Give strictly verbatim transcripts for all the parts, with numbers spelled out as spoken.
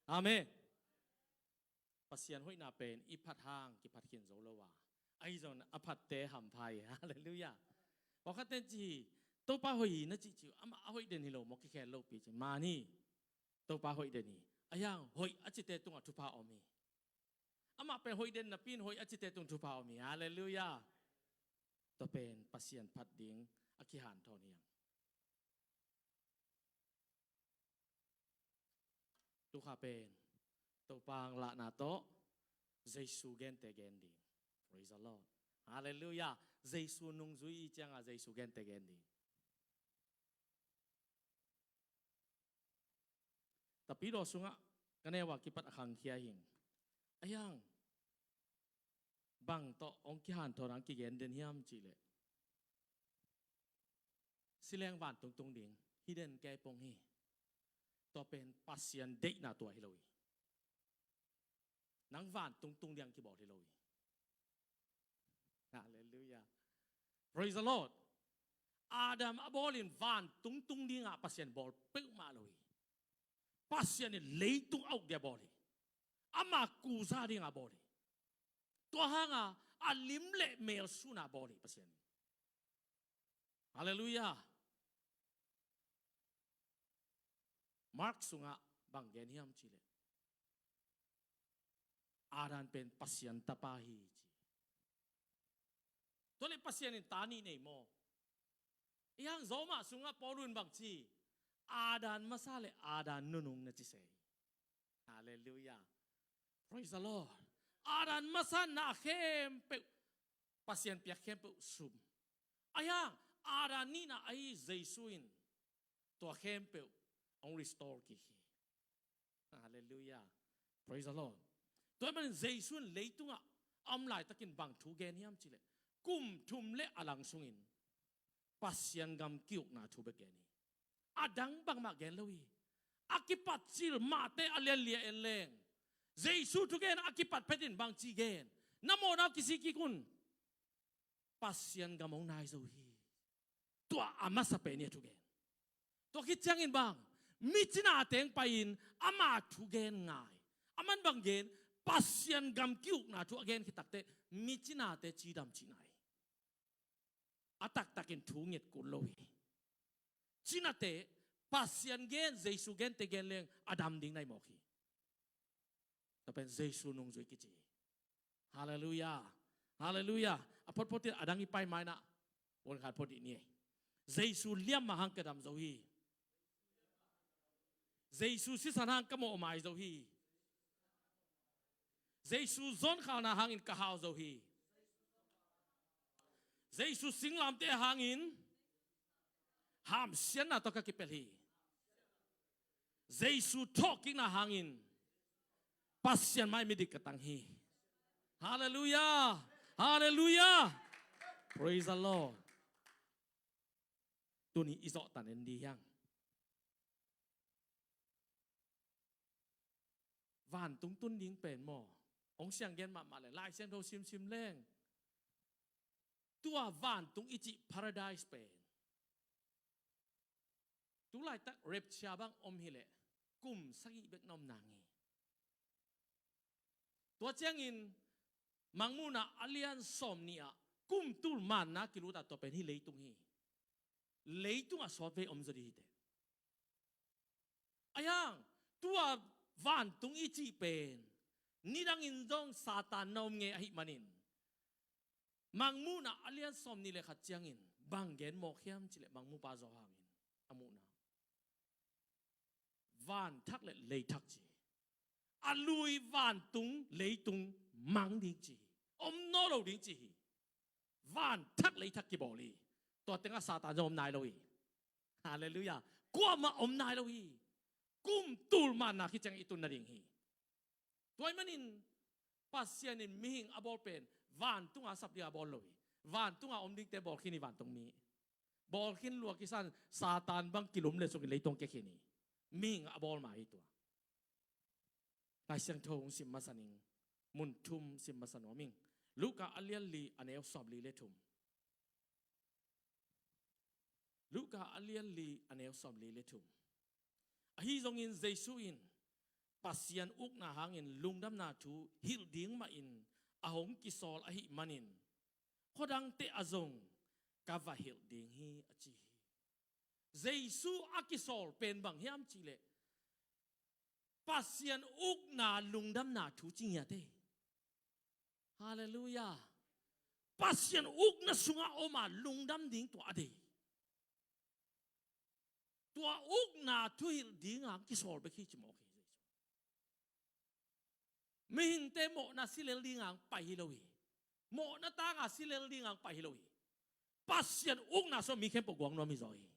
Amen. Pasian hoihna pen i phat hang kiphat khin zo lo a, ahi zongin a phatte hampha hi. Halleluiah. Pawlkhatte in ci hi, Topa hoih hi na cih ci uh, amah a hoih den hi lo maw, kikhel lopi ci. Man hi. Topa hoih den hi. Ahi hang hoih a cite tungah thupha om hi. Amah pen hoih den napi in hoih a cite tung thupha om hi. Halleluiah. Tua pen Pasian phat ding a kihanthawn hi hang. Tukha pen Topa hang lahna tawh Jesu gente gen ding. Praise the Lord. Halleluiah. Jesu nungzui i cianga Jesu gente gen ding. Tapidaw sungah ka neu a kipat a khangkhia hing. Ahi hang bang tawh hong kihanthawn hang kigen den hiam cihleh, sileng vantung tung ding hi den kei pong hi. Tua pen Pasian deihna tua hi lo hi. Nang vantung tung ding kibawl hi lo hi. Halleluiah. Praise the Lord. Adam a bawlin vantung tung dingah Pasian bawl peuhmah lo hi. Pasian in leitung a uk dia bawl hi. Ama kuza dinga bawl hi. Tua hanga a lim le mel suna bawl hi Pasian in. Halleluiah. Mark sungah bang gen hiam cihleh, Adam pen Pasian tapa hi ci. Tua le Pasian in ta nih nei maw? Ahi hang Roma sungah Paul in bang ci? Adam masa le Adam nunung na ci se hi. Halleluiah. Praise the Lord. Adam masa na khempeuh, Pasian piak khempeuh sum. Ahi hang Adam nihna ahi Jesu in tua khempeuh hong restore kik hi. Halleluiah. Praise the Lord. Tua ahih manin Jesu in leitungah a om laitakin bang thu gen hiam cihleh, kum thum le a lang sungin Pasian gam ki-ukna thu bek gen hi. A dang bangmah gen lo hi. A kipat cil Mate a lian li a en leng, Jesu thugen a kipat phetin bangci gen? Na mawhna uh kisik kik un. Pasian gam hong nai zo hi. Tua a masa pen hi a thugen. Tua khit ciangin bang, mi cina teng pai-in ama thugen ngai. Aman bang gen? Pasian gam ki-ukna thu a gen khit takteh mi cinate cidam cih nai. A taktakin thu nget kul lo hi. Cinate Pasian gen, Jesu gente gen leng a dam ding nai mawk hi. Tua pen Jesu nungzui kici hi. Halleluiah. Halleluiah. A photphot in a dang i pai mainah, wan khat phot dih ni ei. Jesu liam mah hang ka dam zo hi. Jesu sisan hang ka mawhmai zo hi. Jesu zonkhalna hangin ka hau zo hi. Jesu singlamteh hangin hamsiatna tawh ka kipelh hi. Jesu thawhkikna hangin Pasian mai midik ka tang hi. Halleluiah. Halleluiah. Praise the Lord. Tuni i zawhtan en dih hiang. Vantung tun ding pen maw, hong siang gen mahmah le Lai Siangtho simsim leng, tua vantung i cih paradise pen tu laitak rapture bang om hileh kum sagih bek na om nang hi. Tua ciangin Mangmuhna a lian sawm nih ah kum tul manna kilut ah tua pen hih leitung hi. Leitung ah sawtvei om zaw dih hi teh. Ahi hang tua vantung i cih pen nidangin zong Satan na om ngei ahih manin, Mangmuhna a lian sawm nih le khat ciangin bang gen mawk hiam cihleh, Mangmuhpa Johan in a muhna, van thak le lei thak ci hi. A lui vantung leitung mang ding ci hi. Om nawn lo ding ci hi. Van thak lei thak kibawl hi. Tua tengah Satan zong om nai lo hi. Halleluiah. Kuamah om nai lo hi. Kum tul manna khit ciang i tun nading hi. Tua ahih manin Pasian in mihing a bawl pen vantunga sap dinga bawl lo hi. Vantunga om dingte bawl khin hi, vantung mi. Bawl khin lua kisan Satan bang kilum le sukin leitung kia khin hi. Mihing a bawl mah hi tua. Lai Siangtho hong sim masa ning, mun thum sim masa nuam ing. Luka a lian li a neu sawm li le thum. Luka a lian li a neu sawm li le thum. Ahi zongin Jesu in Pasian ukna hangin lungdamna thu hilh ding mahin a hong kisawl ahih manin, khuadangte ah zong ka va hilh ding hi, a ci hi. Jesu a kisawl pen bang hiam cihleh, Pasian ukna lungdamna thu ci ngiat e. Halleluiah. Pasian ukna sungah om a lungdam ding tua a deih. Tua ukna thuhilh dinga kisawl bek hi ci mawk hi. Mihingte mawhna si lel dinga pai hi lo hi. Mawhna tanga si lel dinga pai hi lo hi. Pasian ukna sungah mi khempeuh guang nuam hi zaw hi.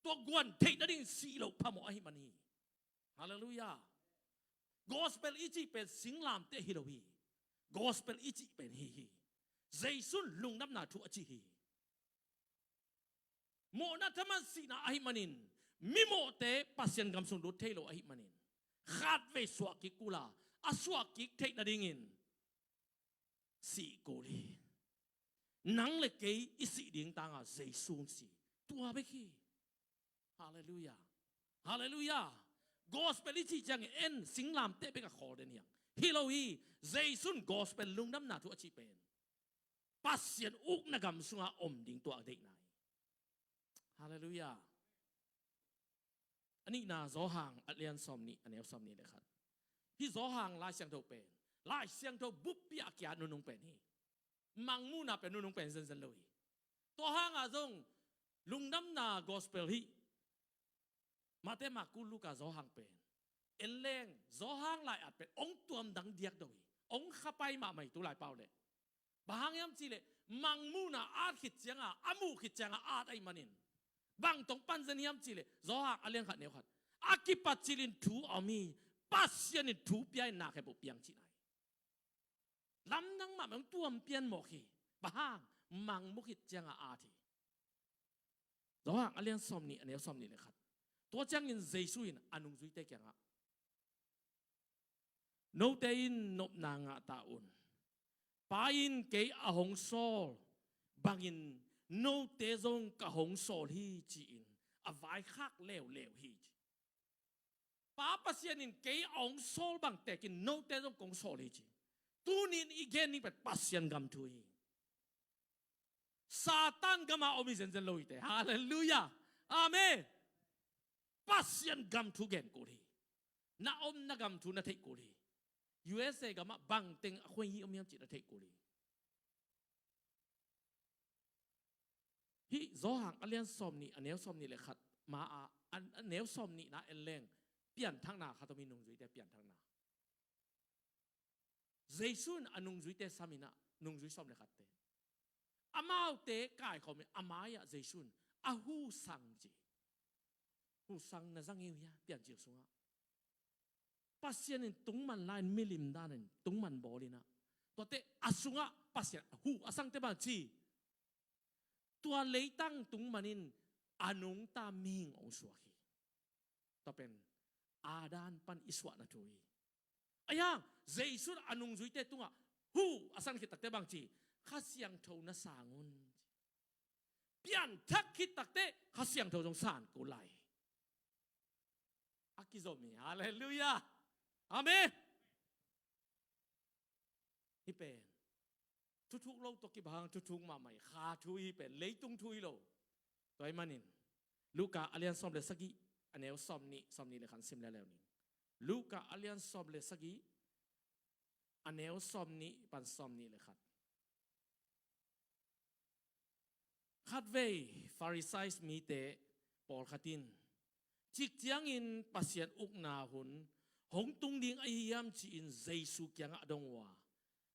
Tua guan theih nading sih loh phamawh ahih man hi. Halleluiah. Gospel i cih pen singlamteh hi lo hi. Gospel i cih pen hi hi. Jesu'n lungdamna thu a ci hi. Mawhna thaman sihna ahih manin, mimawhte Pasian gam sung lut thei lo ahih manin, khatvei suah kik kul a, a suah kik theih nadingin sih kul hi. Nang le kei i sih ding tanga Jesu hong si. Tua bek hi. Halleluiah. Halleluiah. Gospel i cih ciangin en singlamteh bek a khawl den hi hang. Hi lo hi. Jesu'n gospel lungdamna thu a cih pen Pasian ukna gam sunga om ding tua a deihna hi. Halleluiah. A nihna, Johan a lian sawmnih, a neu sawmnih le khat. Hih Johan Lai Siangtho pen, Lai Siangtho buppi a kia nunung pen hi. Mangmuhna pen nunung pen zenzen lo hi. Tua hanga zong lungdamna gospel hih Mate, Marku, Luka, Johan pen en leng, Johan lai-at pen ong tuamdang diakdiak hi. Ong khapai mahmah hi tu laipau leh. Bang hang hiam cihleh, mangmuhna at khit cianga, a muh khit cianga at ahih manin, bang tawh pan zen hiam cihleh, Johan a lian khat neu khat, a kipat cilin thu a om hi. Pasian in thu pia in na khempeuh piang cihna hi. Lamdang mahmah, ong tuam pian mawk hi. Bang hang? Mangmuh khit cianga at hi. Johan a lian sawmnih, a neu sawmnih le khat. Tua ciangin Jesu in a nungzuite kiangah, note in nopna ngah ta un. Pa in kei a hong sawl bangin note zong ka hong sawl hi, ci-in a vaikhak leuleu hi, ci. Pa Pasian in kei a hong sawl bang tekin note zong kong sawl hi, ci. Tuni-in i gen ding pen Pasian gam thu hi. Satan gama om hi zenzen lo hi teh. Halleluiah. Amen. Pasian gam thu gen kul hi. Na omna gam thu na theih kul hi. U S A gamah bangteng a khuai hi om hiam cih na theih kul hi. Hih Johan a lian sawmnih, a neu sawmnih le khat ma-a, a, a neu sawmnihna en leng, pianthakna khat om hi, nungzuite pianthakna. Jesu in a nungzuite sam in ah, nungzui sawm le khatte, amaute kaikhawm in a mai-ah Jesu in a hu sang ci. Hu sang na za ngei uh hia, Piancil sungah? Pasian in tungman lai-in, milim danin tungman bawl in ah, tuate a sungah Pasian hu a sangte bang ci? Tua leitang tungman in a nungta mihing hong suak hi. Tua pen Adam pan i suahna thu hi. Ahi hang Jesu in a nungzuite tungah hu a san khit takteh bang ci? Kha Siangtho na sang un. Pianthak khit takteh Kha Siangtho zong san kul lai. A kizom hi. Halleluiah. Amen. Hih pen thuthuk lo tawh kibang, thuthuk mahmah hi. Kha thu hi pen, leitung thu hi lo. Tua ahih manin Luka a lian sawm le sagih, a neu sawmnih, sawmnih le khat sim leuleu ning. Luka a lian sawm le sagih, a neu sawmnih pan sawmnih le khat. Khatvei Farisai mite pawlkhat in, cik ciangin Pasian ukna hun hong tung ding ahi hiam, ci-in Jesu kiangah a dong uh a,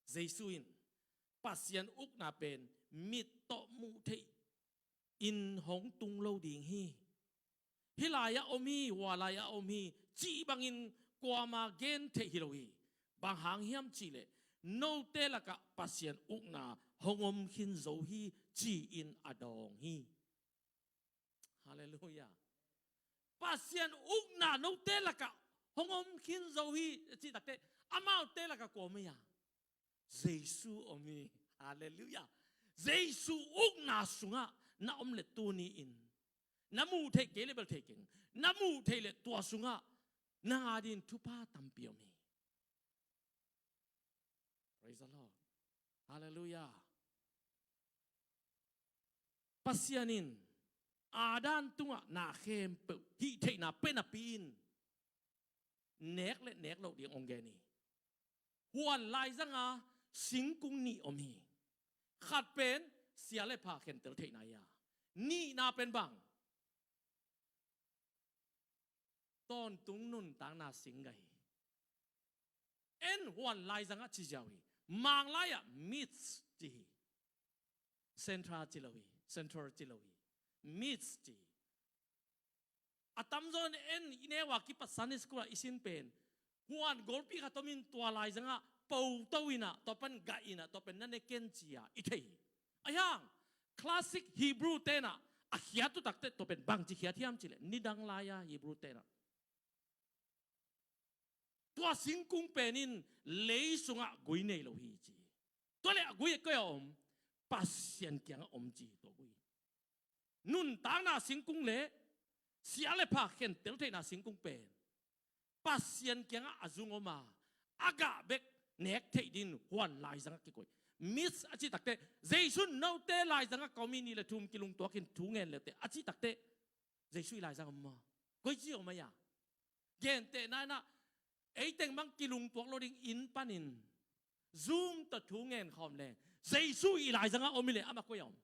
Jesu in, Pasian ukna pen mit tawh muh theih in hong tung lo ding hi. Hih lai-ah om hi, hua lai-ah om hi, cih bangin kuamah gen theih hi lo hi. Bang hang hiam cihleh, note lakah Pasian ukna hong om khin zo hi, ci-in a dawng hi. Halleluiah. Pasian ukna note lakah hong om khin zo hi, cih takteh, amaute lakah kua om hi a? Jesu om hi. Halleluiah. Jesu ukna sungah na om leh tuni-in, na muh theih kei leh bel thei keng, na muh theih leh tua sungah nang adingin thupha tampi om hi. Praise the Lord. Halleluiah. Pasian in Adam tungah na khempeuh hih theihna pia napi-in nek le nek loh ding hong gen hi. Huan laizanga singkung nih om hi. Khat pen sia le pha khentel theihna hi a, nihna pen bang? Tawntung nuntakna singkung hi. En huan laizangah ci ziau hi. Manglai-ah midst ci hi. Central ci lo hi. Central ci lo hi. Midst ci hi. A tamzaw in en i neu a kipat Sunday school ah i sin pen, huan golpi khat om in tua laizangah po to in ah, tua pan gah in ah, tua pen na ne ken ci-a i thei hi. Ahi hang classic Hebrew ten ah a khiat uh takteh tua pen bangci khiat hiam cih leh, nidang lai-a Hebrew ten ah tua singkung pen in lei sungah gui nei lo hi ci hi. Tua leh a gui koi-ah om? Pasian kiangah om ci hi tua gui. Nuntakna singkung le sia le pha khentel theihna singkung pen Pasian kiangah a zung om a, a gah bek nek theih dingin huan laizangah kikoih. Midst a cih takteh, Jesu in note laizangah ka om hi, ni le thum kilungtuakin thu ngen le teh a cih takteh, Jesu i laizang om maw? Koici om a hia? Gentehna in ah, ei teng bang kilungtuak lo ding inn panin Zoom tawh thu ngen khawm leng, Jesu i laizangah om hi leh amah koi-ah om?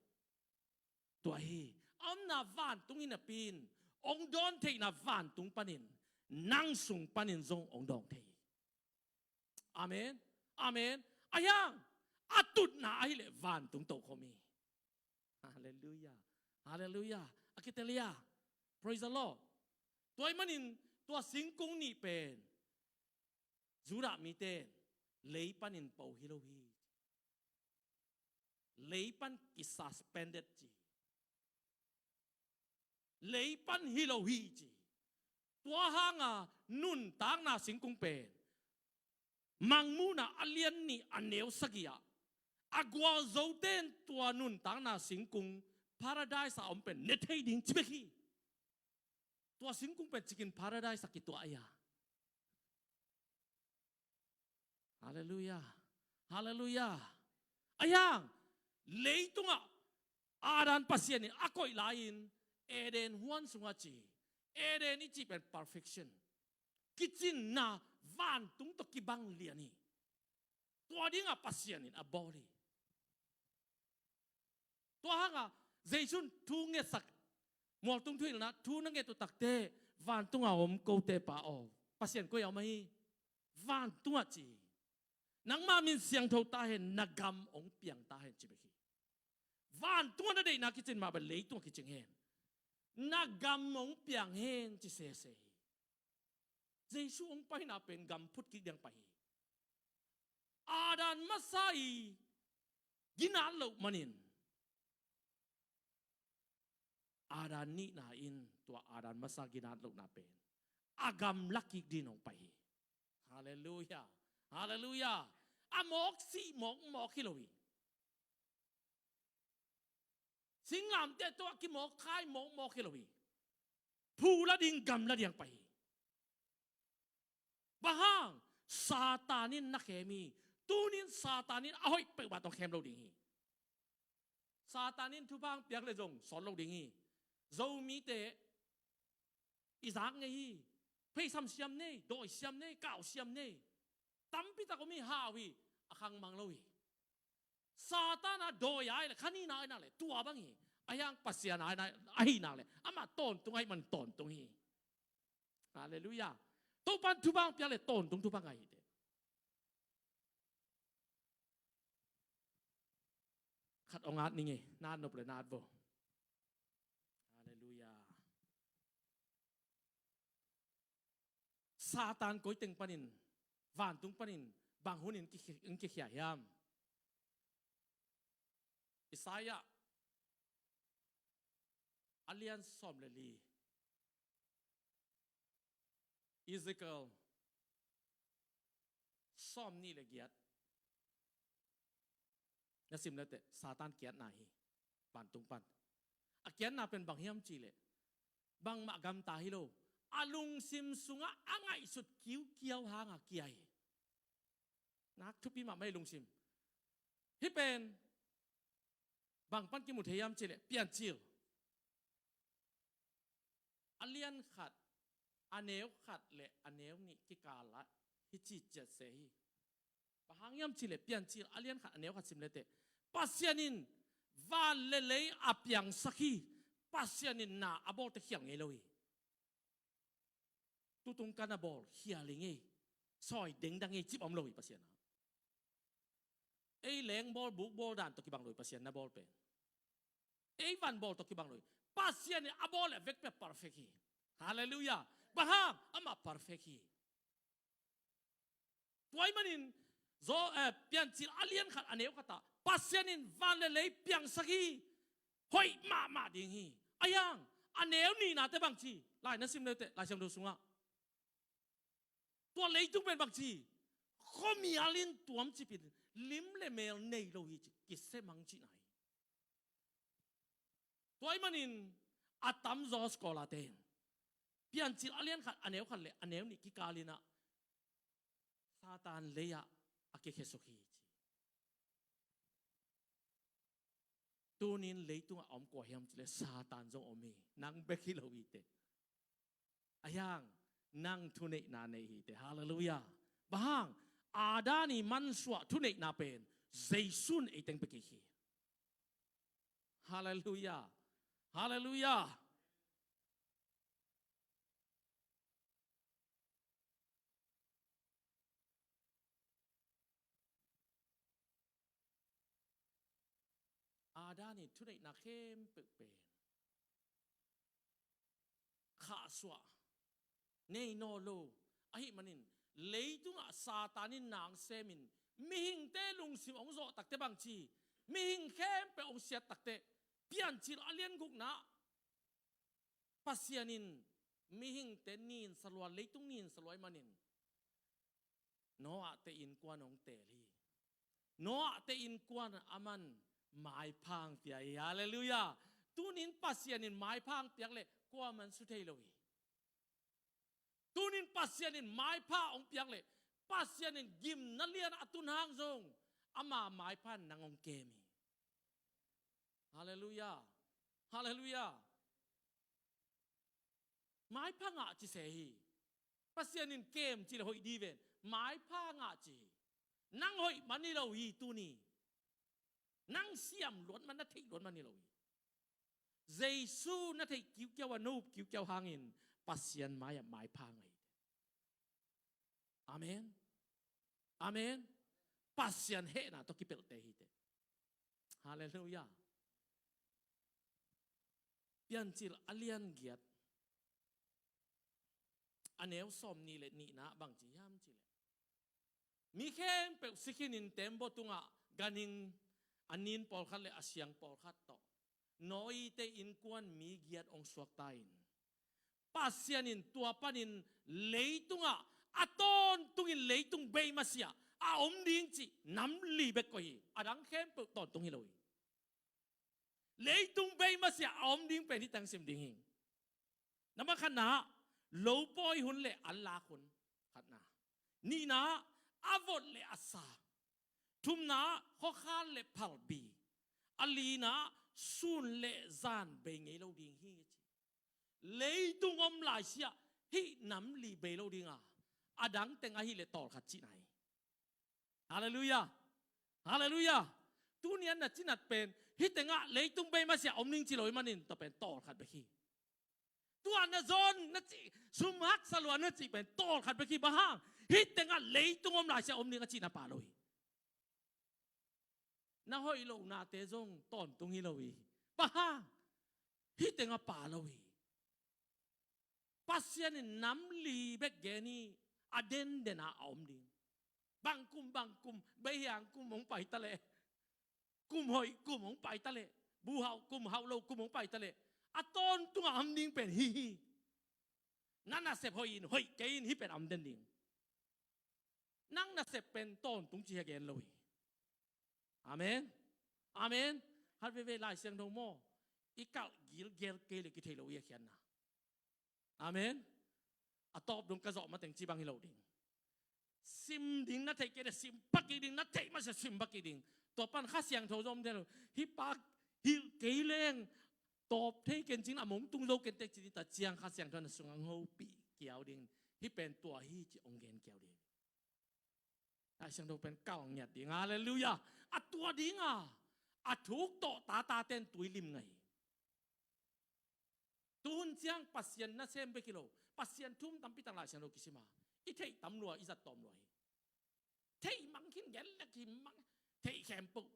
Tua hi. A omna vantung hi napi-in, hong dawn theihna vantung panin, nang sung panin zong hong dawng thei hi. Amen. Amen. Ahi hang a tutna ahih leh vantung tokhom hi. Halleluiah. Halleluiah. A kitel hia? Praise the Lord. Tua ahih manin tua singkung nih pen Judah mite in lei panin po hi lo hi. Lei pan kisuspended ci. Lei pan hi lo hi ci. Tua hanga nuntakna singkung pen Mangmuhna a lian nih a neu sagih ah, a gualzote in tua nuntakna singkung paradise a om pen ne thei ding ci bek hi. Tua singkung pen cikin paradise a kituah ahi a. Halleluiah. Halleluiah. Ahi hang leitungah Adam Pasian in a koih lai-in Eden huan sungah ci. Eden i cih pen perfection, kicinna, vantung tawh kibang lian hi. Tua dingah Pasian in a bawl hi. Tua hangah Jesu in thu ngetsak, mualtung thuhilhna thu na nget uh takteh, vantung a om kote Pa aw, Pasian koi a om ahi? Vantungah ci hi. Nangma min siangtho ta hen, na gam hong piang ta hen ci bek hi. Vantungah na deihna kicin mah bel leitungah kicing hen. Na gam hong piang hen ci sese hi. Jesu hong paina pen gam phut kik ding pai hi. Adam masa i ginat loh manin Adam nihna in tua Adam masa ginat lohna pen a gam la kik ding hong pai hi. Halleluiah. Halleluiah. A mawk sih mawk mawk hi lo hi. Singlamteh tawh a kimawk khai mawkmawk hi lo hi. Phu la ding, gam la ding pai hi. Bang hang? Satan in na khem hi. Tunin Satan in a hoih peuhmah tawh khem lo ding hi. Satan in thupha hong piak leh zong sawt lo ding hi. Zomite i zak ngei hi. Pheisam siam nei, dawi siam nei, kau siam nei. Tampi tak om hi, hau hi, a khang mang lo hi. Satan a dawi a i leh, kha nihna a i nak leh tua bang hi. Ahi hang Pasian a i nak, ahi nak leh amah tawntung ahih man tawntung hi. Halleluiah. Topa'n thupha hong piak leh tawntung thupha ngah hi teh. Khat hong at ning e, na at nop leh na at vo. Halleluiah. Satan koi teng panin, vantung panin bang hunin ki, kikhia hiam? Isaiah a lian sawm le li, Ezekiel sawm nih le giat na sim leh teh, Satan kiatna hi. Vantung pan a kiatna pen bang hiam cih leh, bangmah gamta hi lo, a lungsim sungah a ngaihsut kiukiau hanga kia hi. Nak thupi mahmah hi lungsim. Hih pen bang pan kimu thei hiam cih leh Piancil a lian khat, a neu khat le a neu nih kikal ah hih ci ciat se hi. Bang hang hiam cih leh Piancil a lian khat a neu khat sim leteh Pasian in van le lei a piangsak hi. Pasian in na a bawlte khial ngei lo hi. Tutung ka na bawl khial hi ngei, sawi dengdang ngei cip om lo hi Pasian a. Ei leng bawl buk bawl dan tawh kibang lo hi Pasian na bawl pen. Ei van bawl tawh kibang lo hi. Pasian in a bawl le a vekpi ah perfect hi. Halleluiah. Bang hang? Amah perfect hi. Tua ahih manin Zo, eh, Piancil a lian khat a neu khat ah Pasian in van le lei piangsak hi. Hoih mahmah ding hi. Ahih hang a neu nihnate bang ci? Lai na sim leteh Lai Siangtho sungah tua leitung pen bang ci? Khuamial in tuamcipin lim le mel nei lo hi ci, kisemang cihna hi. Tua ahih manin a tamzaw scholar-te in Piancil a lian khat a neu khat le a neu nih kikal in ah Satan lei-ah a kikhiasuk hi ci. Tunin leitungah a om kua hiam cih leh Satan zong om hi. Nang bek hi lo hi teh. Ahih hang nang thuneihna nei hi teh. Halleluiah. Bang hang? Adam ii mansuah thuneihna pen Jesu in ei teng pia kik hi. Halleluiah. Halleluiah. Adam ii thuneihna khempeuh pen khahsuah, nei nawn lo. Ahih manin leitungah Satan in nang semin mihingte lungsim hong zawh takteh bang ci? Mihing khempeuh hong siat takteh Piancil a lian gukna Pasian in mihingte ninsa lua, leitung ninsa lua ahih manin Noah-te innkuan hong teel hi. Noah-te innkuan ah aman maipha hong pia hi. Halleluiah. Tunin Pasian in maipha hong piak leh kuaman su thei lo hi. Tunin Pasian in maipha hong piak leh Pasian in gimna lian a tun hang zong ama maipha in nang hong kem hi. Halleluiah. Halleluiah. Maipha ngah ci se hi. Pasian in kem ci leh hoih dih ven. Maipha ngah ci hi. Nang hoih man hi lo hi tuni. Nang siam luat man, na theih luat man hi lo hi. Jesu na theih kiukiau a, na up kiukiau hangin Pasian mai-ah maipha ngah hi. Amen. Amen. Pasian hehna tawh kipelhte hi teh. Halleluiah. Piancil a lian giat a neu sawmnih le nihna bang ci hiam cih leh mi khempeuh si khinin tembaw tungah ganhing a nin pawlkhat le a siang pawlkhat tawh Noah-te innkuan mi giat hong suakta in Pasian in tua panin leitungah a tawntungin leitung bei masiah a om ding cih nam li bek koih hi. A dang khempeuh tawntung hi lo hi. Leitung bei masiah a om ding pen hih teng sim ding hi. Number khatna, lopawi hun le anlak hun. Khatna. Nihna, a vot le a sa. Thumna, khuakhan le phalbi. A lina, sun le zan bei ngei lo ding hi ci. Leitung om laisiah hih nam li bei lo dinga, a dang teng ahih leh tawlkhat cihna hi. Halleluiah. Halleluiah. Tuni-a na cinat pen hih tengah leitung bei masiah om ding ci lo ahih manin tua pen tawlkhat bek hi. Tua na zon na cih, sum haksa lua na cih pen tawlkhat bek hi. Bang hang? Hih tengah leitung om laisiah om ding a cihna pha lo hi. Na hoih lohnate zong tawntung hi lo hi. Bang hang? Hih tengah pha lo hi. Pasian in nam li bek gen hi. A denden a a om ding. Bang kum, bang kum, beihiang kum hong pai ta leh, kum hoih kum hong pai ta leh, bu hauh kum, hauh lo kum hong pai ta leh, a tawntungah a om ding pen hih hi. Na nasep hoih in, hoih kei in, hih pen a om den ding. Nang nasep pen tawntung ci hi a gen lo hi. Amen. Amen. Khat veivei Lai Siangtho maw, i kalh gilgel kei leh kithei lo hi a khiatna. Amen. A tawp dong ka zawh mateng ci bang hi lo ding. Sim ding na theih kei leh sim pak kik ding, na theih masiah sim pak kik ding. Tua pan Kha Siangtho zong om thei lo. Hih pa hilh kei leng tawp thei ken cin, a mong tung zo ken tek cin, hih ta ciang Kha Siangtho na sungah hong hopih kiau ding. Hih pen tua hi ci hong gen kiau ding. Lai Siangtho pen kal ngiat ding. Halleluiah. A tua dinga a thuk tawh tata ten tui lim ngah hi. Tuhun ciang Pasian nasem bek hi lo, Pasian thu tampi tak Lai Siangtho kisim a, i theih tam lua, i zat tawm lua hi. Theih mang khin gen lek hi mang, theih khempeuh.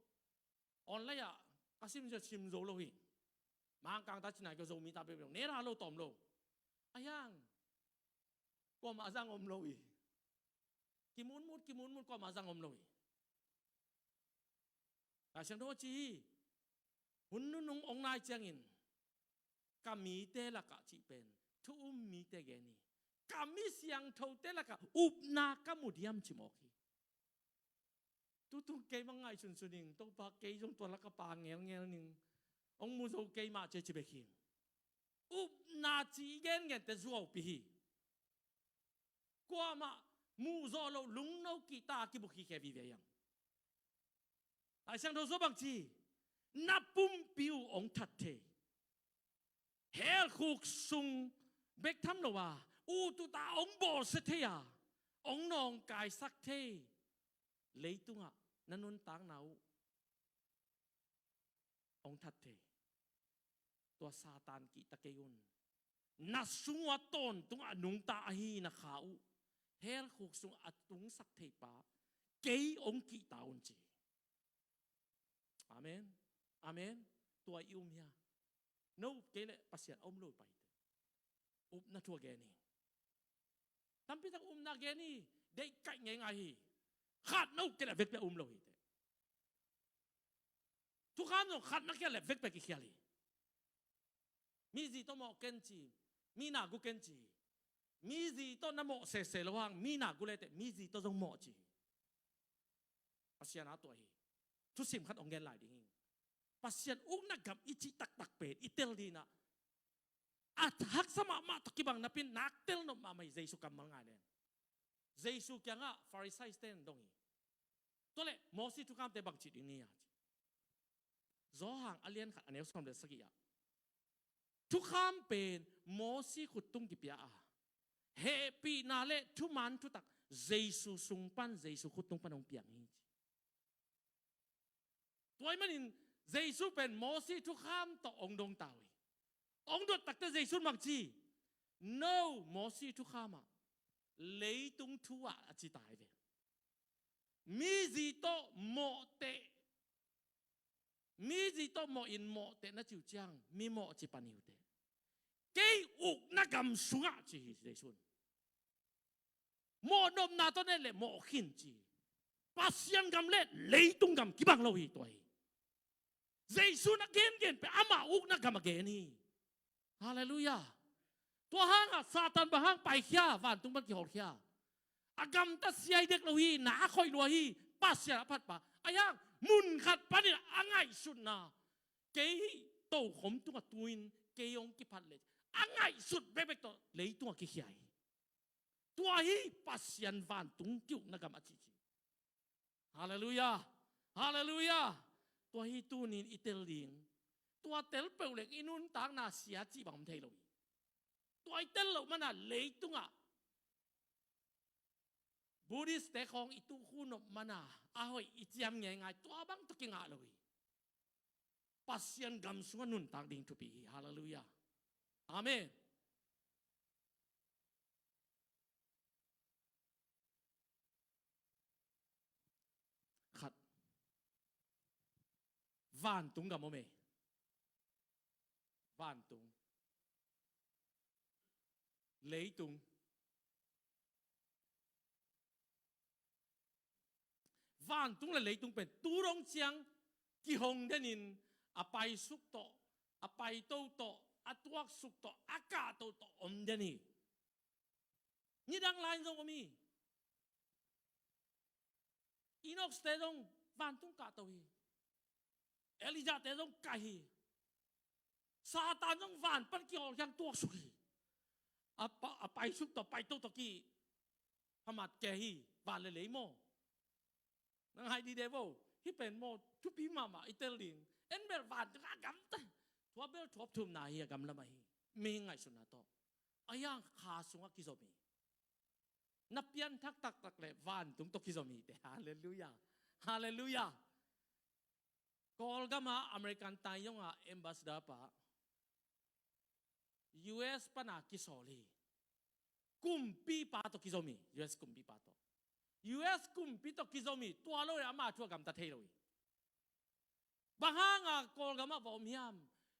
Online ah ka sim sia sim zo lo hi. Mangkang ta ci nai ka Zomi ta bek bek ne ra lo tawm lo. A hiang kuamah zang om lo hi. Kimunmut kimunmut kuamah zang om lo hi. Lai Siangtho ci hi. Hun nunung hong nai ciangin ka mite lakah cih pen thu um mite gen hi. Ka mi siangthote lakah upna ka mu diam ci mawk hi. Tutung kei bang ngaihsunsun ing, Topa kei zong tua lakah pa ngelngel ning. Hong mu zo kei mah ci ci bek hi. Upna ci i gengente zuaupi hi. Kuamah muhzawh loh lungno kihta a kibuk hi khe vive hiam? Lai Siangtho sua bang ci, na pumpi uh hong that thei. Hell khuk sung bek tham lo a, ut uta hong bawlsia thei a, hong nawngkaisak thei. Leitungah na nuntakna uh hong that thei. Tua Satan kihta kei un. Na sung uh a tawntungah a nungta ahi na kha uh hell khuk sungah a tungsak thei pa kei hong kihta un ci. Amen. Amen. Tua i um hia? No up kei leh Pasian a um lo pai te. Upna thu a gen hi. Tampi tak upna gen hi. Deih kaih ngeingai hi. Khat no up kei leh vekpi a um lo hi te. Thukham zong khat na kia leh vekpi a kikhial hi. Mi zi tawh mawh ken ci, mi na gu ken ci. Mi zi tawh na mawh sese lo hang, mi na gu lete mi zi tawh zong mawh ci. Pasian a tua hi. Thusim khat hong gen lai ding hi. Pasian ukna gam i cih taktak pen i tel dinah a haksa mahmah tawh kibang napin nak tel nop mahmah hi. Jesu kammal ngai len Jesu kiangah Farisai ten dong hi. Tua leh Mosi thukhamte bangci ding ni a ci. Johan a lian khat a neu sawm le sagih ah thukham pen Mosi khuttung kipia a, hehpihna le thuman thutak Jesu sung pan, Jesu khuttung pan hong piang hi ci. Tua ahih manin Jesu pen Mosi thukham tawh hong dong ta uh hi. Hong dot takte Jesu in bang ci? No, Mosi thukham ah leitung thu ah a ci ta hi ve. Mi zi tawh mawhteh, mi zi tawh mawh in mawhteh na ci uh ciang mi mawh ci pan hi uh teh. Kei ukna gam sungah ci hi Jesu in. Mawh nopna tawh na et leh mawh khin ci. Pasian gam le leitung gam kibang lo hi tua hi. Jesu in a gengen pen ama ukna gam a gen hi. Halleluiah. Tua hangah Satan bang hang paikhia, vantung pan kihawlkhia? A gamta siai dek lo hi, na a khoih lua hi. Pasian a phatpa a hiang mun khat panin a ngaihsutna, kei hih tokhom tungah tu-in kei hong kiphat le a ngaihsut bekbek tawh leitungah kikhia hi. Tua hi Pasian vantung ki-ukna gam a cihcih. Halleluiah. Halleluiah. Tua hi tunin i tel ding. Tua tel peuh leng i nuntakna sia cih bang om thei lo hi. Tua i tel loh mana leitungah Buddhist-te khawng i tukhu nop mana a hoih i ciam ngeingai, tua bang tawh kingah lo hi. Pasian gam sungah nuntak ding thupi hi. Halleluiah. Amen. Khat. Vantung gam om e. Vantung. Leitung. Vantung le leitung pen tu dong ciang kihong denin a paisuk tawh, a paito tawh, a tuaksuk tawh, a kahto tawh om den hi. Nidang lai zong om hi. Enoch-te zong vantung kahto hi. Elijah-te zong kai hi. Satan zong van pan kihawlkhia tuaksuk hi. a pa-, a paisuk tawh paito tawh ki phamat kei hi, van le lei maw. Nang hai dide vo, hih pen maw, thupi mahmah i tel ding. En bel vantung a gamta. Tua bel thuap thumna hi a gamlam ahi. Mi ngaihsutna tawh. A yang kha sungah kizom hi. Na pianthak taktak le vantung tawh kizom hi te. Halleluiah. Halleluiah. Kawlgama American taiyonga ambassador pa U S pana kisawl hi. Kumpipa tawh kizom hi. U S kumpipa tawh. U S kumpi tawh kizom hi. Tua lo le ama thu a gamta thei lo hi. Bang hanga Kawlgamah va om hiam?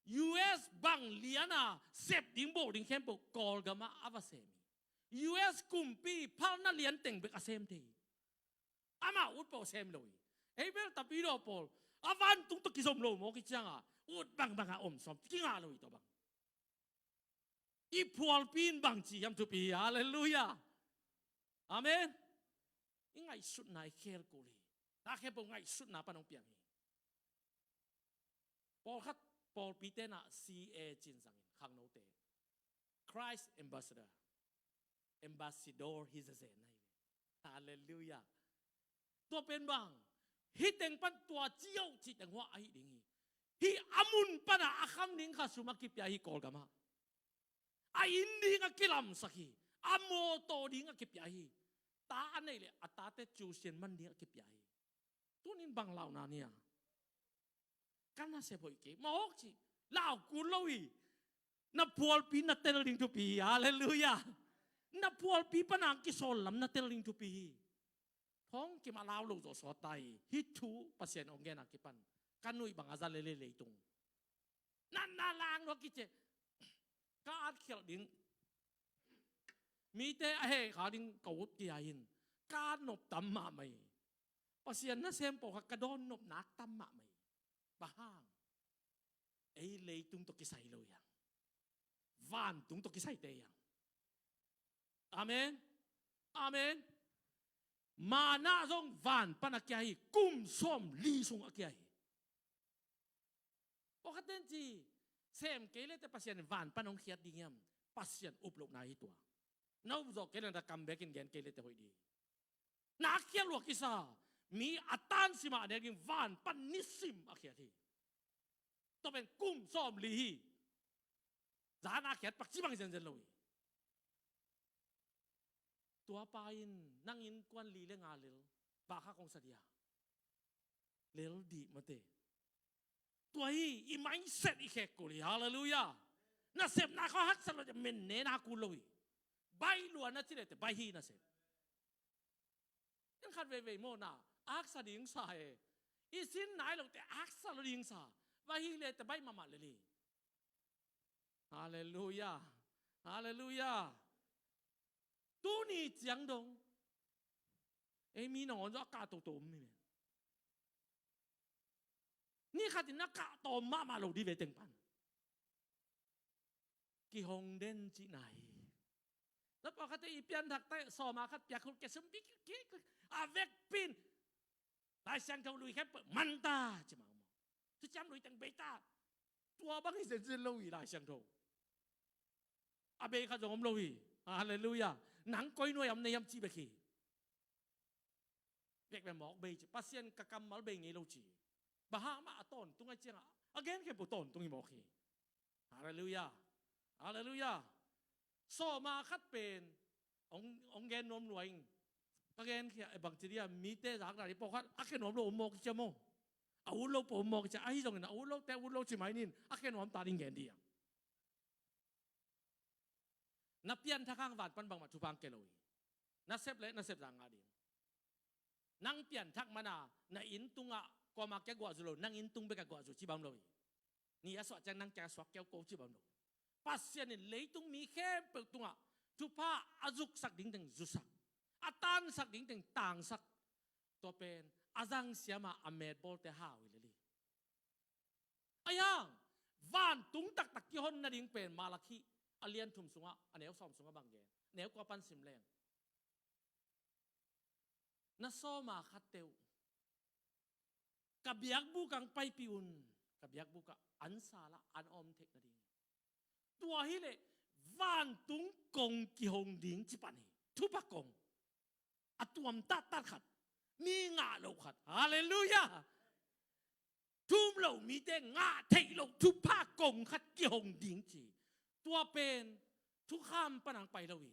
U S bang liana sep ding bawl ding khempeuh Kawlgamah a va sem hi. U S kumpi phalna lianteng bek a sem thei hi. Amah ut peuh sem lo hi. Ei bel tapidaw pawl a vantung tawh kizom lo maw kicianga ut bangbanga om sawm kingah lo hi tua bang. I phualpi in bangci hiam thupi hi. Halleluiah. Amen. I ngaihsutna i khel kul hi. Tua khempeuh ngaihsutna pan hong piang hi. Pawlkhat pawlpi tenah C A cin zangin khangnote Christ ambassador. Ambassador hi zezen ahi ve. Halleluiah. Tua pen bang, hih teng pan tua ciau cih teng huah ahi ding hi. Hih a mun pana a kham ding kha sum a kipia hi Kawlgamah. A inn ding a kilamsak hi. A mawtaw ding a kipia hi. Ta a neih le a tate cu sian man ding a kipia hi. Tunin bang launa nia? Ka nasep hoih kei mawk ci. Lau kul lo hi. Na phualpi na tel ding thupi hi. Halleluiah. Na phualpi pana kisawl lam na tel ding thupi hi. Thong kim a lau lo zawh sawt ta hi. Hih thu Pasian hong gen a kipan ka nuih bang a za lele leitung. Na, na lang lo kice. Ka at khialh ding. Mite a heh kha ding ka ut kia hin ka at nop tam mahmah hi. Pasian nasem pawh kha ka dawn nopna tam mahmah hi. Bang hang? Ei leitung tawh kisai lo hi hang. Vantung tawh kisaite hi hang. Amen. Amen. Manna zong van pan a kia hi. Kum sawm li sung a kia hi. Pawlkhat ten ci, sem kei lete Pasian in van pan hong khiat ding hiam? Pasian up lohna hi tua. Na up zawh kei le na kam bekin gen kei lete hoih ding. Na khiat lua kisa, mi a tan sima a nek ding van pan nisim a khiat hi. Tua pen kum sawm li hi. Zan a khiat pak ci bang zenzen lo hi. Tua pa in nang innkuan li le nga lel, bang kha kong sa dia? Lel dih mate. Tua hi, i mindset i khek kul hi. Halleluiah. Nasepna kha haksa lo, men ne na kul lo hi. Bai lua na ci lete bai hi nasep. En khat veivei mawna, aksa ding sa e. I sin nai lote aksa lo ding sa. Bai hi lete bai mahmah lel hi. Halleluiah. Halleluiah. Tuni ciang dong ei mi nangawn zong a kah toto om hi me. Ni khatin a kah tawm mahmah lo di ve teng pan. Kihong den cihna hi. Na pawlkhatte i pianthak te sawma khat piak khul ke sum bik ke a vekpin. Lai Siangtho lui khempeuh manta ci mah maw. Thuciam lui teng bei ta. Tua bang hi zenzen lo hi Lai Siangtho. A bei khat zong om lo hi. Halleluiah. Nang koi nuai am nei hiam ci bek hi. Bek bek mawk bei ci. Pasian ka kammal bei ngei lo ci. Bang hang mah a tawntung a ciangah a gen khempeuh tawntung hi mawk hi. Halleluiah. Halleluiah. Sawma khat pen hong, hong gen nuam lua ing. Ka gen khia e bang ci dia mite zak dali pawlkhat a khe nuam lo om mawk cia maw. A ut lo pawh om mawk cia ahi zongin a ut lote ut lo ci mai nin a khe nuam ta ding gen dia. Na pianthak hang van pan bangmah thupha hong ke lo hi. Na sep le na sep zang ngah ding. Nang pianthak mana na inn tungah kuama kia guahzu lo, nang inn tung bek a guahzu ci bang lo hi. Ni a suah ciang nang kia suak keu ko ci bang lo. Pasian in leitung mi khempeuh tungah thupha a zuksak ding teng zusak, a tansak ding teng tangsak. Tua pen a zang siama a metbawlte hau hi lel hi. Ahi hang vantung taktak kihon nading pen Malakhi a lian thum sungah a neu sawm sungah bang gen, neu kua pan sim leng. Na sawma khatte uh ka biakbuk ang paipih un, ka biakbuk ah an sal ah an om theih nading. Tua hileh Vantung kong kihong ding ci pan hi. Thupha kong. A tuam tattat khat. Mi ngah lo khat. Halleluiah. Thu um lo mite ngah theih loh thupha kong khat kihong ding ci. Tua pen thukham panang pai lo hi.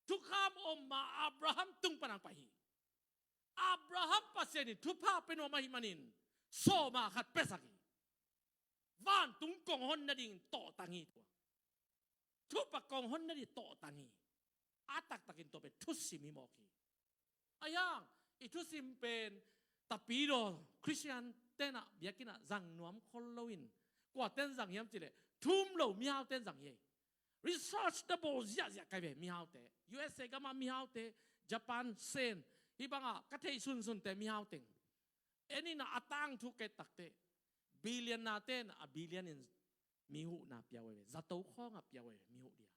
Thukham om ma Abraham tung panang pai hi. Abraham Pasian in thupha pia nuam ahih manin sawma khat piasak hi. Vantung kong hon nading tawhtang hi tua. Thupha kong hon nading tawhtang hi. A taktakin tua pen thusim hi mawk hi. Ahi hang i thusim pen tapidaw Khristian tenah biakinnah zang nuam khol loin kua ten zang hiam cileh thu um lo mihau ten zang hi. Research na bawl ziahziah kai ve mihaute. U S A gamah mihaute, Japan, Sen, hih bangah ka theih sunsunte mihau teng. En inah a tangthu kei takte billion-na ten a billion in mi huhna pia uh ve. Zato khawngah pia uh ve mi huh dia.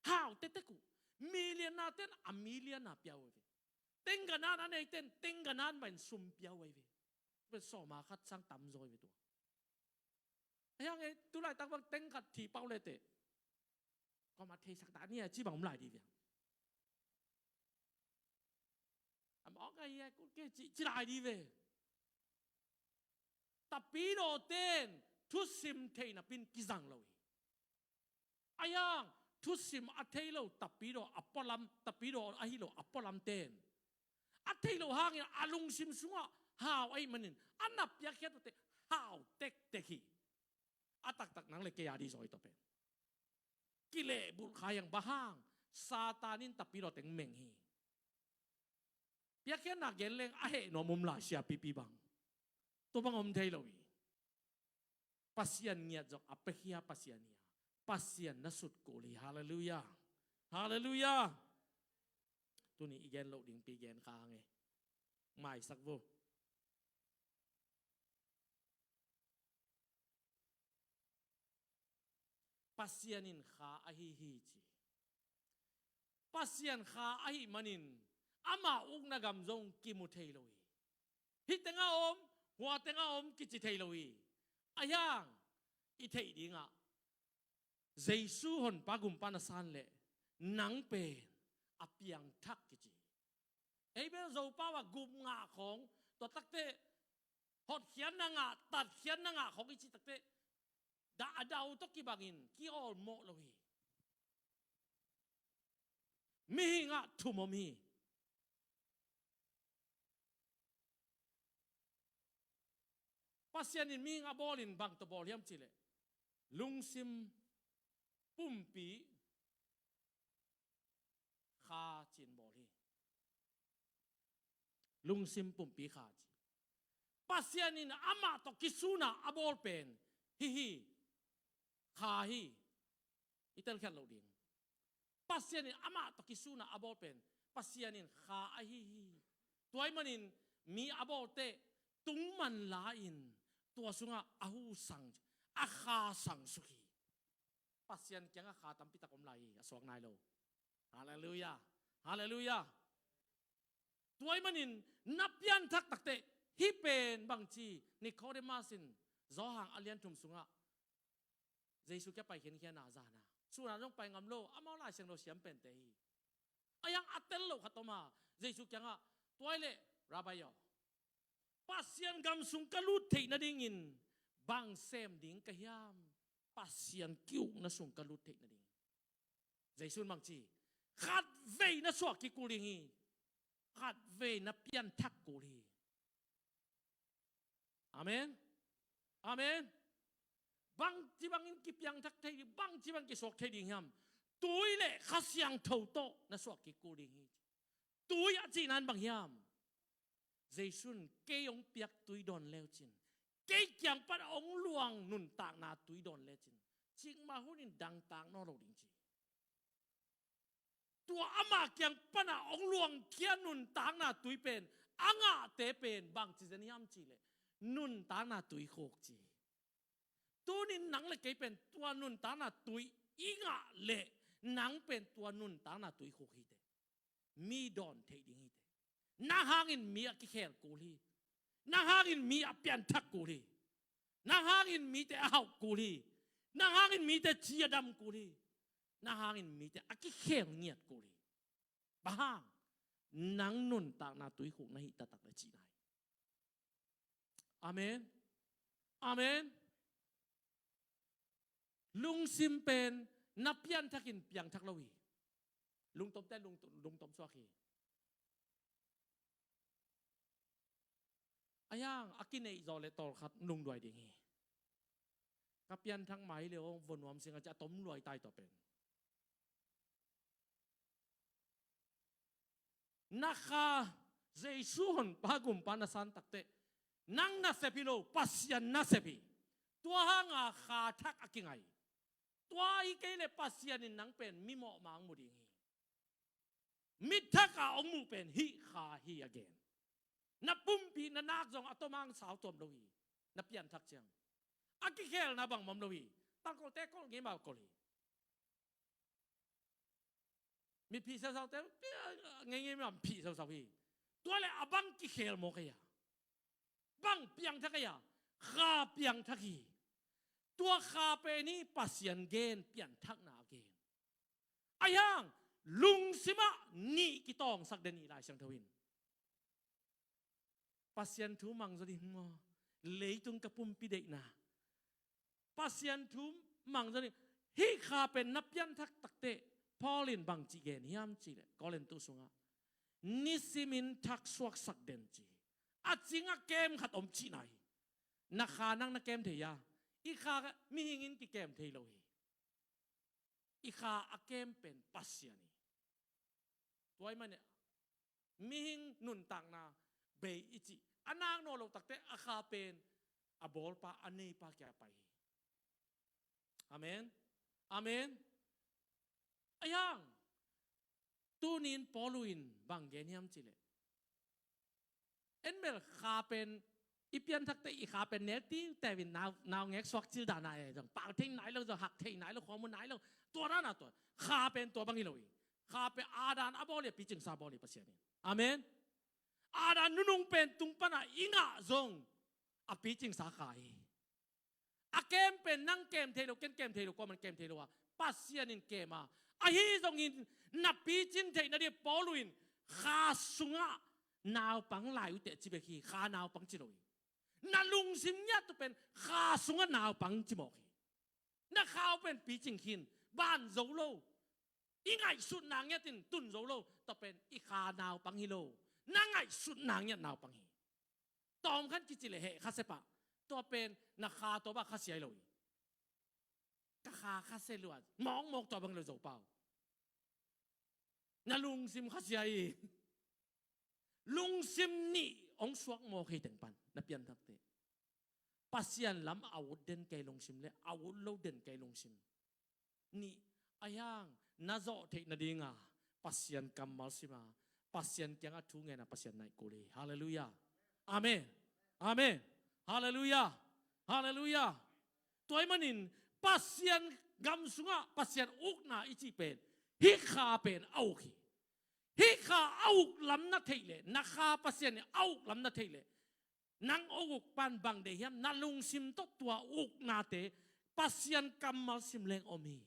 Hau tektek uh. Million-na ten a million-na pia uh ve. Tengganan a nei ten tengganan mahin sum pia uh ve. Pen sawma khat sang tamzaw ve tua. Ahi hang e tulaitak bang teng khat thi pau le teh. Kua mah theisak dah ni a ci bang om lai di ve. A mawk a hi a kut ke ci, ci lai di ve. Tapidaw ten thusim theih napin kizang lo hi. Ahi hang thusim a thei lo tapidaw a pualam, tapidaw ahi lo a pualam ten a thei lo hangin a lungsim sungah hau ahih manin a na piakkhiat uh teh hau tektek hi. A taktak nang le kei a di zaw hi tua pen. Kilehbulh kha hi hang bang hang Satan in tapidaw teng meng hi. Piakkhiatna gen leng a heh nuam om lai siapipi bang. Tua bang om thei lo hi. Pasian ngiat zong a piakhia Pasian hi a. Pasian na sut kul hi. Halleluiah. Halleluiah. Tuni i gen loh dingpi gen kha nge. Maisak vo. Pasian in kha ahi hi ci. Pasian kha ahih manin ama ukna gam zong kimu thei lo hi. Hih tengah om, hua tengah om kici thei lo hi. Ahi hang i theih dingah Jesu honpa gumpa na san leh nang pen a piangthak kici. Ei bel Zopau ah gup ngah khawng, tua takte hotkhiatna ngah, tatkhiatna ngah khawng i cih takte dah a dau tawh kibangin kiawlmawh lo hi. Mihing ah thum om hi. Pasian in mihing a bawlin bang tawh bawl hiam cihleh lungsim pumpi kha ci-in bawl hi. Lungsim pumpi kha ci. Pasian in amah tawh kisuna a bawl pen hih hi. Kha hi. I telkhiat loh ding. Pasian in amah tawh kisuna a bawl pen Pasian in kha ahi hi. Tua ahih manin mi a bawlte tungman la-in tua sungah a hu sang, a kha sang suk hi. Pasian kiangah kha tampi tak om lai hi, a suak nai lo. Halleluiah. Halleluiah. Tua ahih manin na pianthak takte hih pen bangci Nicodemus in Johan a lian thum sungah Jesu kiang pai khinkhian a zan a, sun a zong pai ngam lo, amau Lai Siangtho siam pente hi. A yang a tel lo khat om a, Jesu kiangah, tua ahih leh Rabbi aw, Pasian gam sung ka lut theih nadingin bang sem ding ka hiam? Pasian ki-ukna sung ka lut theih nading. Jesu in bangci, khatvei na suak kik kul ding hi. Khatvei na pianthak kul hi. Amen. Amen. Bangci bangin kipiangthak thei ding, bangci bangin kisuak thei ding hiam? Tui le Kha Siangtho tawh na suak kik kul ding hi. Tui a cihna in bang hiam? Jesu in kei hong piak tui dawn lecin, kei kiang pan hong luang nuntakna tui dawn lecin, cikmah hunin dangtak nawn lo ding ci. Tua ama kiang pana hong luangkhia nuntakna tui pen a ngahte pen bangci zen hiam cihleh nuntakna tui khuk ci. Tunin nang le kei pen tua nuntakna tui i ngah leh nang pen tua nuntakna tui khuk hi teh. Mi dawn theih ding hi teh. Nang hangin mi a kikhel kul hi. Nang hangin mi a pianthak kul hi. Nang hangin mite a hauh kul hi. Nang hangin mite ci a dam kul hi. na hangin mite a kikhel ngiat kul hi. Bang hang? Nang nuntakna tuikhuk na hih taktak le cihna hi. Amen. Amen. Lungsim pen na pianthak in piangthak lo hi. Lungtomte lung, lungtom suak hi. A hiang a kineih zawh le tawlkhat lungduai ding hi. Ka pianthak mai le aw, vo nuam sing a ci a tom luai tai tua pen. Na kha Jesu honpa gumpa na san takteh, nang nasep hi lo, Pasian nasep hi. Tua hanga kha thak a kingai. Tua hi kei le Pasian in nang pen mi mawhmang mu ding hi. Mit thak a hong muh pen hih kha hi a gen. Na pumpi na nak zong a tomang sau tuam lo hi. Na pianthak ciang a kikhelna bang mawm lo hi. Tangkolte kol ngei mau kol hi. Mitphih seusaute ngeingei mah phih seusau hi. Tua le a bang kikhel maw kei a? Bang piangthak kei a? Kha piangthak hi. Tua kha pen hi Pasian gen, pianthakna a gen. A hiang lungsimah nih kitawngsak den hi Lai Siangtho in. Pasian thu mang zaw ding maw? Leitung ka pumpi deihna. Pasian thu mang zaw ding. Hih kha pen na pianthak takteh Paul in bang ci gen hiam cih leh Korintu sungah nisimin thak suaksak den ci. A cingah kem khat om cihna hi. Na kha nang na kem thei a? I kha mihing in kikem thei lo hi. I kha a kem pen Pasian hi. Tua ahih manin mihing nuntakna bei i cih a nak nawn lo takteh a kha pen a bawlpa a neipa kiang pai hi. Amen. Amen. A hiang tunin Paul in bang gen hiam cih leh, en bel kha pen i pianthakte i kha pen nel tiu teuin nau, naungek suak cil dana e zong pau thei nai lo, zong hak thei nai lo, khuamu nai lo. Tua dana tua kha pen tua bang hi lo hi. Kha pen Adam a bawl hi a, picingsa bawl hi Pasian in. Amen. Adam nunung pen tung pana i ngah zong a picingsa kha hi. A kem pen nang kem thei lo, ken kem thei lo, kuaman kem thei lo a, Pasian in kem a. Ahi zongin na picin theih nading Paul in kha sungah naupang lai uh teh ci bek hi. Kha naupang ci lo hi. Na lungsim ngiat uh pen kha sungah naupang ci mawk hi. Na kha uh pen picing khin, ban zo lo. I ngaihsutna ngiatin tun zo lo. Tua pen i kha naupang hi lo. Na ngaihsutna ngiat naupang hi. Tawm khan kici le heh khasia pah. Tua pen na kha tua bang khasia hi lo hi. Ka kha khasia lua mawkmawk tua bang lo Zopau. Na lungsim khasia hi. Lungsim nih hong suak mawk hi teng pan na pianthakte. Pasian lam a ut den kei lungsim le a ut lo den kei lungsim. Nih, a hiang na zawh theih nadinga Pasian kammal sima, Pasian kiangah thu ngena Pasian naih kul hi. Halleluiah. Amen. Amen. Halleluiah. Halleluiah. Tua ahih manin Pasian gam sungah Pasian ukna i cih pen hih kha pen a uk hi. Hih kha a uk lam na theih leh, na kha Pasian in a uk lam na theih leh, nang a uk pan bang deih hiam? Na lungsim tawh tua uknate Pasian kammal sim leng om hi.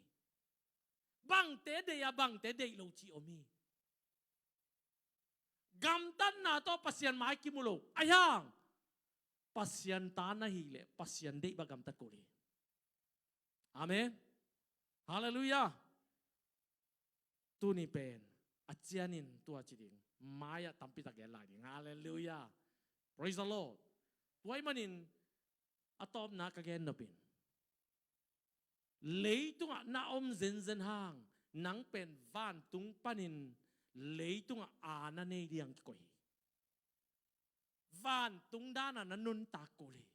Bangte deih a, bangte deih lo cih om hi. Gamtatna tawh Pasian mai kimu lo. A hiang Pasian ta na hih leh Pasian deih bang gamtat kul hi. Amen. Halleluiah. Tuni pen a cianin tua ci ding, mai-ah tampi tak gen lai ding. Halleluiah. Praise the Lord. Tua ahih manin a tawpna ka gen nopin, leitungah na om zenzen hang nang pen vantung panin leitungah a na nei ding kikoih hi. Vantung dana na nuntak kul hi.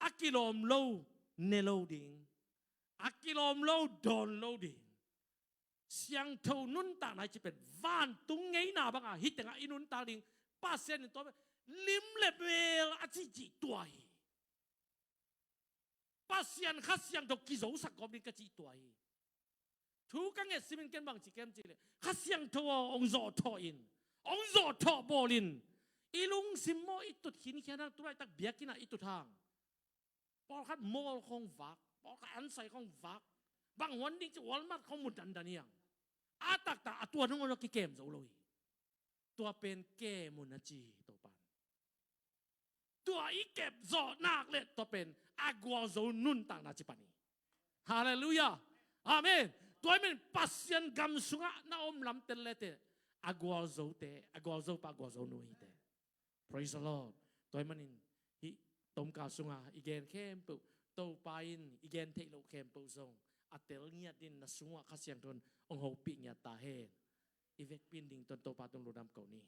A kilawm lo ne lo ding, a kilawm lo dawn lo ding. Siangtho nuntakna i cih pen vantung ngeina banga hih tengah i nuntak ding. Pasian in tua pen lim le mel a cihcih tua hi. Pasian Kha Siangtho kizosak gawp ding ka cih tua hi. Thu ka nget simin ken bang ci kem cih leh, Kha Siangtho aw, hong zawhthawh in, hong zawhthawh bawl in. I lungsim maw i tut khinkhian hang, tulaitak biakinn ah i tut hang. Pawlkhat mawl khong vak, pawlkhat ansai khong vak. panghuan ding ci Walmart khong mu dandan hi hang. A taktak a tua nung a kikem zo lo hi. Tua pen kem un a ci Topan. Tua i kep zawh nak le tua pen a gualzo nuntakna ci pan hi. Halleluiah. Amen. Tua ahih manin Pasian gam sungah na om lam tel le te a gualzo te, a gualzo pa, a gualzo nu hi te. Praise the Lord. Tua ahih manin hih tomka sungah i gen khempeuh, Topa in i gen theih loh khempeuh zong a tel ngiat in na sungah Kha Siangtho in hong hopih ngiat ta hen. I vekpi in ding tawh Topa tung lungdam ko ni.